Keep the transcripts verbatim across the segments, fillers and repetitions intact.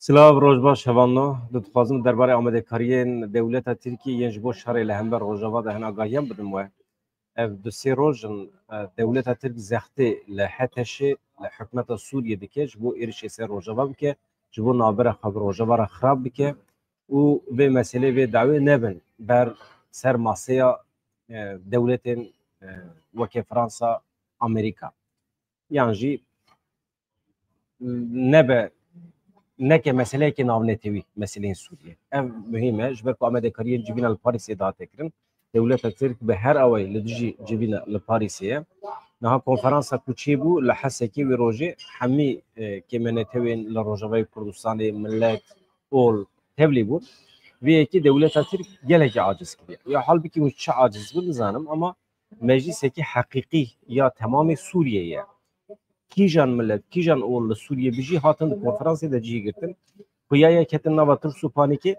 Silav, roj baş hevalno. Dixwazim derbarê amadekariyên dewleta Tirkiyê yên ji bo şerê li hember Rojava de hin agahiyan bidim we. Ev du sê roj in, e, dewleta Tirk zextê li HTŞ'ê, li hikûmeta Sûriyê dike, ji bo êrişê ser Rojava bike, ji bo navbera xwe bi Rojava re xirab bike û vê meselê, vê dawê nebin ber ser maseya, e, dewletên, e, weke Fransa, Amerîka. Yan jî nebe, neke meseleyeke navnetewî, meseleyên Sûriyê. Ev muhîm e, ji ber ku amadekariyên civîna li Parîsê dihate kirin. Dewleta Tirk bi her awayî li dijî civîna li Parîsê ye. Niha konferansa ku çêbû li Hesekê wê rojê hemî, e, kêmenetewên li Rojavayê Kurdistanê, milet, ol, tevlî bûn. Vê yekê dewleta Tirk gelekî aciz kiriye. Ya halbikî hûn çi aciz bin nizanim, ama meclîsekî heqîqî ya temamê Sûriyê ye. Kîjan milet, kîjan ol li Sûriyê bijî hatin di konferansê de cihê girtin. Xuya ye ketin nava tirs û panîkê.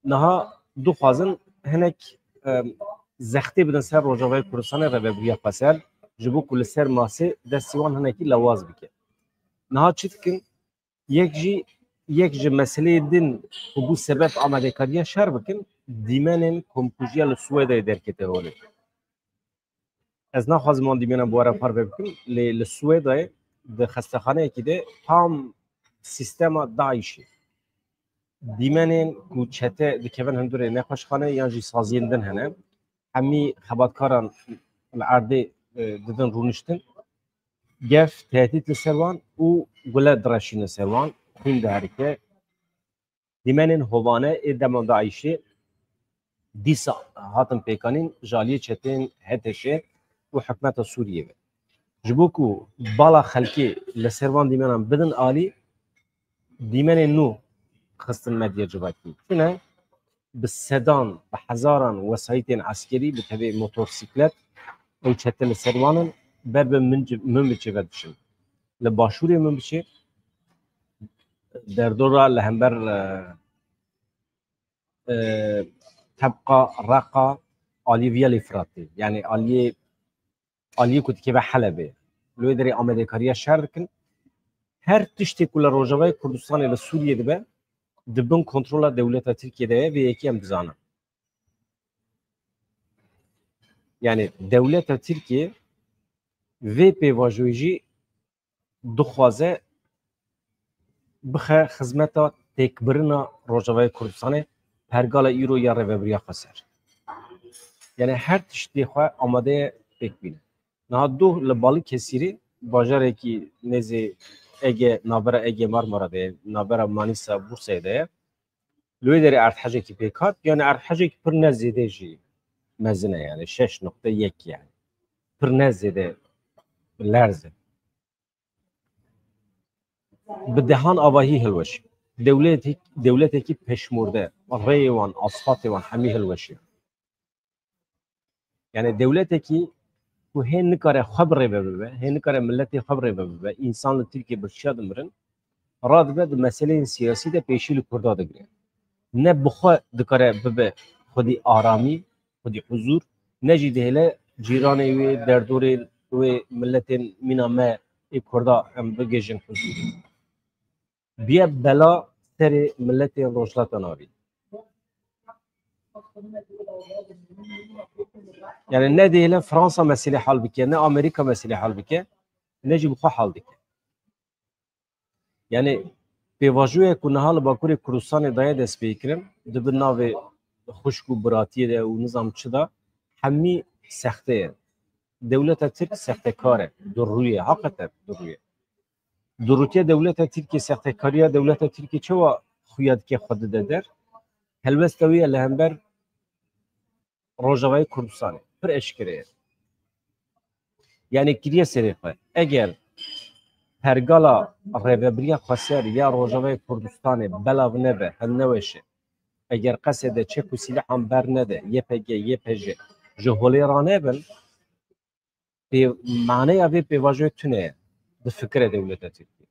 Niha dixwazin hinek, em, zextê bidin ser Rojavayê Kurdistanê, rêvebiriya xweser, ji bo ku li ser masê destê wan hinekî lawaz bike. Niha çi dikin? Yek jî, yek ji meseleyê din ku bû sebeb amadekariya şer bikin, dîmenên komkujiya li Swêdayê derkete holê. Ez naxwazim wan dîmenan bi we re parve bikim, lê li Swêdayê di xestexaneyekî de tam sîstema DAIŞ'ê. Dîmenên ku çete dikevin hundirê nexweşxane yan jî saziyên din hene. Hemî xebatkaran li erdê, e, didin rûniştin. Gef, tehdît li ser wan û gule direşîne ser wan, xwîn diherike. Dîmenên hovane ê dema DAIŞ'ê dîsa hatin pêkanîn ji aliyê çeteyên HTŞ'ê û hikûmeta Sûriyê ve. Ji bo ku bala xelkê li ser van dîmenan bidin alî, dîmenên nû xistin medya civakî. Çi ne? Bi sedan, bi hezaran wesayîtên eskerî, bi tevê motorsîklet, ew çete li ser wan in, ber bi Minci-, Minbiçê ve diçin. Li başûrê Minbiçê, derdora li hember, e, e, Tebqa, Reqa, aliyê Viyalê Firatê, yanî aliyê, aliyê ku dikeve Helebê, li wê derê amadekariya şer dikin. Her tiştê ku li Rojavayê Kurdistanê, li Sûriyê dibe, di bin kontrola dewleta Tirkiyê de ye, vê yekê em dizanin. Yanî dewleta Tirkiyê vê pêvajoyê jî dixwaze bixe xizmeta têkbirina Rojavayê Kurdistanê, pergala îro ya rêvebiriya xweser. Yanî her tiştê xwe amade ye pêk bîne. Niha doh li Balıkesirê, bajarekî nêzê Ege, navbera Ege Marmara de ye, navbera Manîsa Bursayê de ye. Li wê derê erdhejekî pêk hat, yanî erdhejekî pir ne zêde jî mezin e, yanî şeş nokte yek, yanî pir ne zêde lerz e. Bi dehan avahî hilweşî. Dewletek-, dewletekî peşmorde, rêyê wan, asfaltê wan hemî hilweşiye. Yanî dewletekî ku hê nikare xwe bi rê ve bibe, hê nikare miletê xwe bi rê ve bibe, însan li Tirkiyê birçiya dimirin, radibe di meseleyên siyasî de pêşî li Kurda digire. Ne bi xwe dikare bibe xwedî aramî, xwedî huzûr, ne jî dihêle cîranê wê, derdorê wê, miletên mîna me ê Kurda em bigihîjin huzûrê. Biye bela serê miletên Rojhilata Navîn. Yanî ne dihêle Fransa meselê hal bike, ne Amerîka meselê hal bike, ne jî bi xwe hal dike. Yanî pêvajoyek ku niha li Bakurê Kurdistanê daye destpêkirin, di bin navê xwişk û biratiyê de û nizam çi de, hemî sexte ye. Dewleta Tirk sextekar e, durrû ye, heqeten durrû ye. Durrûtiya dewleta Tirkiyê, sextekariya dewleta Tirkiyê çawa xuya dike xwe dide der? Helwesta wî ye li hember Rojavayê Kurdistanê. Pir eşkere ye. Yanî kiriye serê xwe. Eger pergala rêvebiriya xweser ya Rojavayê Kurdistanê belav nebe, hilneweşe, eger qesede çek û sîlehan bernede, Y P G, Y P J ji holê ranebin, pê, maneya vê pêvajoyê tune ye di fikirê dewleta Tirkiyê.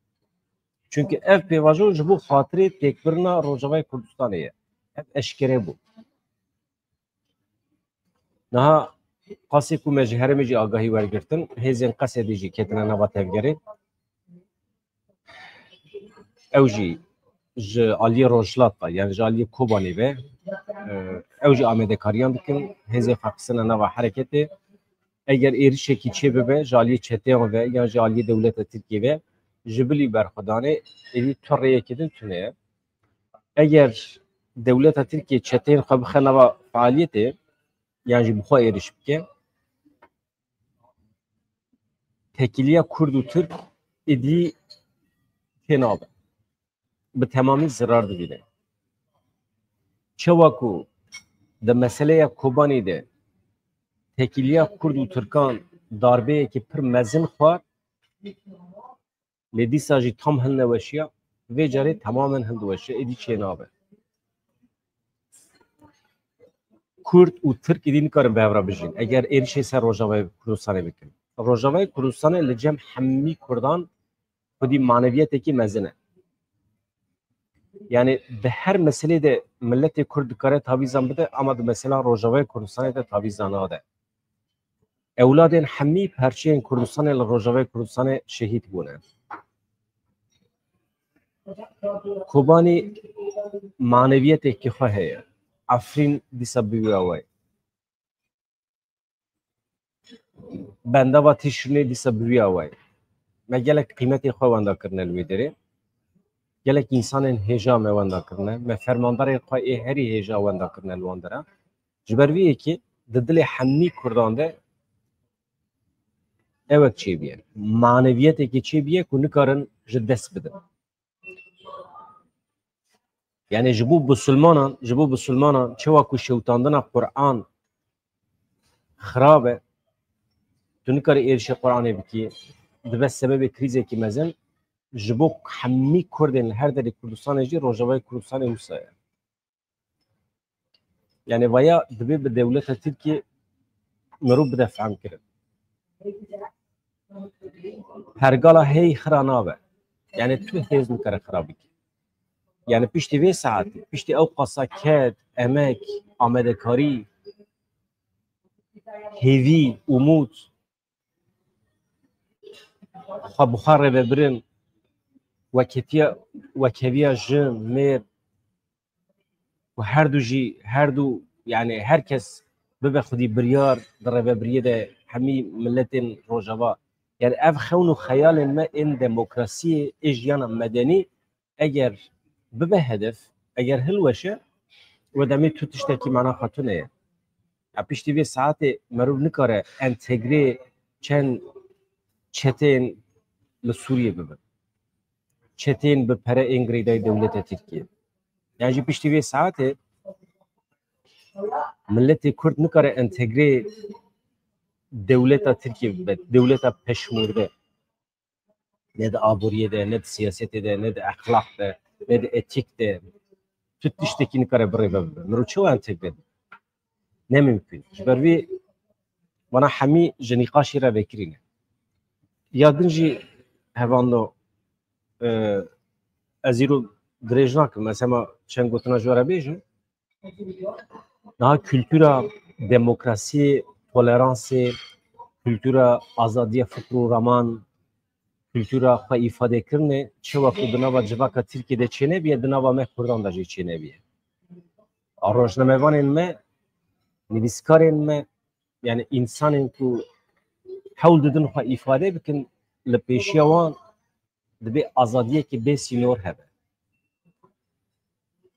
Çunke ev pêvajo ji bo xatirê têkbirina Rojavayê Kurdistanê ye. Ev eşkere bû. Niha qasê ku me ji herêmê jî agahî wergirtin, hêzên Qesedê jî ketine nava tevgerê. ew jî ji aliyê Rojhilata, yani ji aliyê Kobanê ve, e, ew jî amadekariyan dikin. Hêzê xwe xistine nava hereketê. Eger êrişekî çêbibe ji aliyê çeteyan ve yan ji aliyê dewleta Tirkiyê ve, ji bilî berxwedanê êdî tu rêyekê din tune ye. Eger dewleta Tirkiyê çeteyên xwe bixe nava faaliyetê, yan jî bi xwe êriş bike, tekiliya Kurd û Tirk êdî tênabe. Bi temamî zirar dibîne. Çawa ku di meseleya Kobanî de tekiliya Kurd û Tirkan darbeyekî pir mezin xwar, lê dîsa jî tam hilneweşiya, vê carê temamen hildiweşe, êdî çênabe. Kurd û Tirk êdî nikarin bi hev re bijîn eger êrişê ser Rojavayê Kurdistanê bikin. Rojavayê Kurdistanê li cem hemî Kurdan xwedî maneviyetekî mezin e. Yani di her meselê de miletê Kurd dikare tavîzan bide, ama di mesela Rojavayê Kurdistanê de tavîzan nade. Ewladên hemî parçeyên Kurdistanê li Rojavayê Kurdistanê şehîd bûne. Kobanî maneviyetekî xwe heye. Efrîn dîsa bi wî awayî. Bendava Tişrînê dîsa bi wî awayî. Me gelek qîmetê xwe wenda kirine li wê derê. Gelek însanên hêja me wenda kirine. Me fermandarên xwe ê herî hêja wenda kirine li wan dera. Ji ber vê yekê di dilê hemî Kurdan de ewek çêbûye. Maneviyetekê çêbûye ku nikarin ji dest bidin. Yani ji bo bisilmanan, ji bo bisilmanan çawa ku şewitandina Quran xirab e, tu nikarî êrişê Quranê bikî, dibe sebebê krîzekî mezin, ji bo hemî Kurdên li her derê Kurdistanê jî Rojavayê Kurdistanê wisa ye. Yani vaya dibê bi dewleta Tirkiyê mirov bide fehmkirin. Pergala hey xira nabe. Yani tu hêz nikare xira bike. Yani piştî vê saetê, piştî ew qasa ked, emek, amadekarî, hêvî, umût, xwe bi xwe rêvebirin, weketiya, wekeviya jin, mêr, û her du jî, her du, yani her kes bibe xwedî biryar di rêvebiriyê de hemî miletên Rojava. Yani ev xewn û xeyalên me ên demokrasiyê, ê jiyana medenî eger bibe hedef, eger hilweşe, we demê tu tiştekî mana xwe tune ye. Ya piştî vê saetê merov nikare entegrê çend çeteyên li Sûriyê bibin. Çeteyên bi pere ên girêdayî dewleta Tirkiyê. Yan jî piştî vê saetê miletê Kurd nikare entegrê dewleta Tirkiyê bibe, dewleta peşmûrde. Ne di aboriyê de, ne di siyasetê de, ne di exlaq de, ne di etîk de. Tu tiştekî nikare bi rê ve bibe. Mirov çawa entegre dibe? Ne mimkun. Ji ber vê vana hemî ji nîqaşê re vekirî ne. Ya din jî hevando, e, ez îro dirêj nakim. Ez hema çend gotina ji we re bêjim. Niha kultura demokrasiyê, toleransê, kultura azadiya fikr û raman, kultura xwe îfadekirinê, çi wextî di nava civaka Tirkiyê de çênebiye, di nava me Kurdan de jî çênebiye. A rojnamevanên me, nivîskarên me, yani însanên ku hewl didin xwe îfade bikin, li pêşiya wan dibê azadiyekî bê sînor hebe.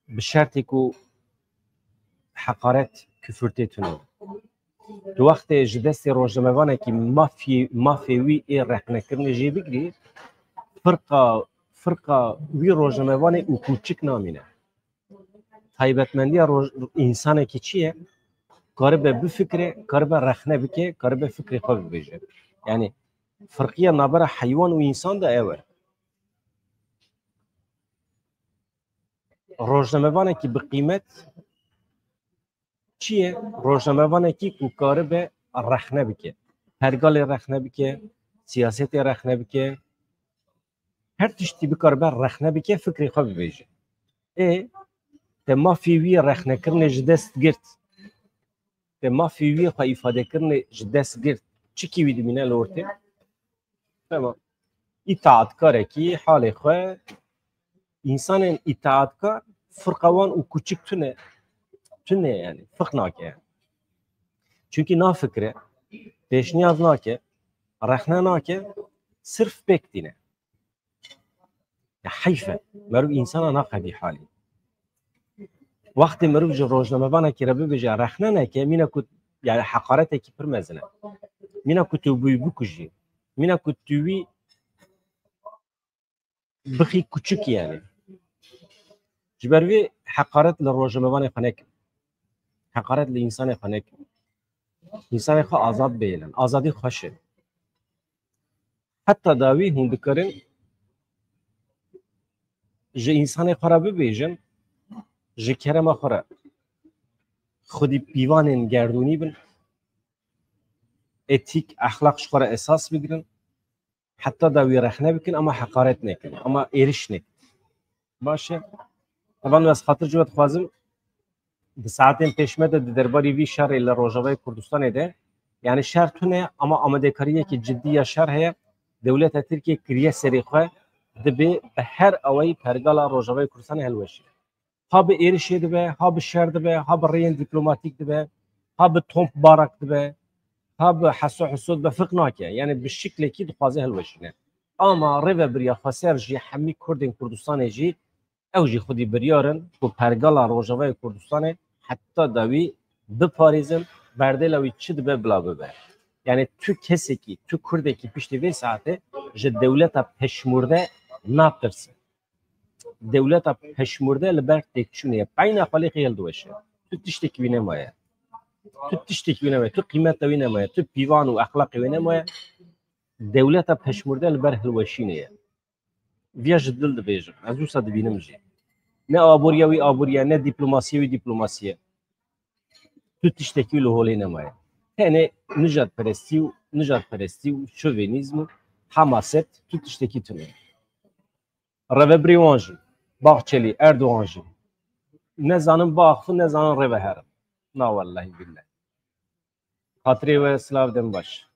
Bi şertê ku heqaret, kufir tê tune. Di wextê ji destê rojnamevanekî mafî-, mafê wî ê rexnekirinê jê bigirî, firqa, firqa wî rojnamevanê û kûçik namîne. Taybetmendiya roj-, însanekî çi ye? Karibe bifikire, karibe rexne bike, karibe fikrê xwe bibêje. Yani firqiya navbera heywan û însan de ew e. Rojnamevanekî bi qîmet çi ye? Rojnamevanekî ku karibe rexne bike. Pergalê rexne bike, siyasetê rexne bike. Her tiştî bikaribe rexne bike, fikrê xwe bibêje. Ê, te mafê wî rexnekirinê ji dest girt. Te mafê wî xwe îfadekirinê ji dest girt. Çikî wî dimîne li ortê? Tamam. Îtaatkarekî halê xwe Însanên îtaatkar firqa wan û kuçik tune, tune yani, firq nake. Çunkî nafikire, pêşniyaz nake, rexne nake, sirf pêk tîne. Ya heyf e, meriv însana naxe vî halî. Wextê meriv ji rojnamevanekî re bibêje rexne neke, mîna ku, yani, heqaretekî pir mezin e. Mîna ku tu wî bikujî, mîna ku tu wî bixî kuçik yani. Ji ber vê heqaret li rojnamevanê xwe nekin. Heqaret li însanê xwe nekin. Însanê xwe azad bêlin. Azadî xweş e. Heta dawî hûn dikarin ji însanê xwe re bibêjin, ji kerema xwe re xwedî pîvanên gerdûnî bin, etîk, exlaq ji xwe re esas bigirin, heta dawî rexne bikin, ama heqaret nekin, ama êriş nekin. Baş e. Evan ez xatir ji we dixwazim, di saetên pêş me de di derbarî vî şerê li Rojavayê Kurdistanê de, yani şer tune, ama amadekariyekî cidî ya şer heye. Dewleta Tirkiye kiriye serê xwe, dibê bi her awayî pergala Rojavayê Kurdistanê hilweşîne. Ha bi êrişê dibe, ha bi şer dibe, ha bi rêyên dîplomatîk dibe, ha bi tombarak dibe, ha bi heso heso dibe, firq nake. Yani bi şiklekî dixwaze hilweşîne. Ama rêvebiriya xweser jî hemî Kurdên Kurdistanê jî ew jî xwedî biryar in ku pergala Rojavayê Kurdistanê heta dawî biparêzin, berdêla wî çi dibe bila bibe. Yani tu kesekî, tu Kurdekî piştî vê saetê ji dewleta peşmurde natirse. Dewleta peşmurde li ber têkçûnê ye. Peyna xwe lê xêl diweşe. Tu tiştekî wî nemaye. Tu tiştekî wî nemaye. Tu qîmeta wî nemaye. Tu pîvan û exlaqê wî nemaye. Dewleta peşmurde li ber hilweşînê ye. Viya ji dil dibêjim. Ez wisa dibînim jî. Ne aboriya wî aboriye, ne dîplomasiya wî dîplomasiye. Tu tiştekî li holê nemaye. Tenê nijadperestî û nijadperestî û şovenîzm û hemaset, tu tiştekî tune. Rêvebirê wan jî, Bahçelî, Erdogan jî, nezanin biaxifin, nezanin rê veherin. Na wellehî billehî. Xatirê we silav, dem baş.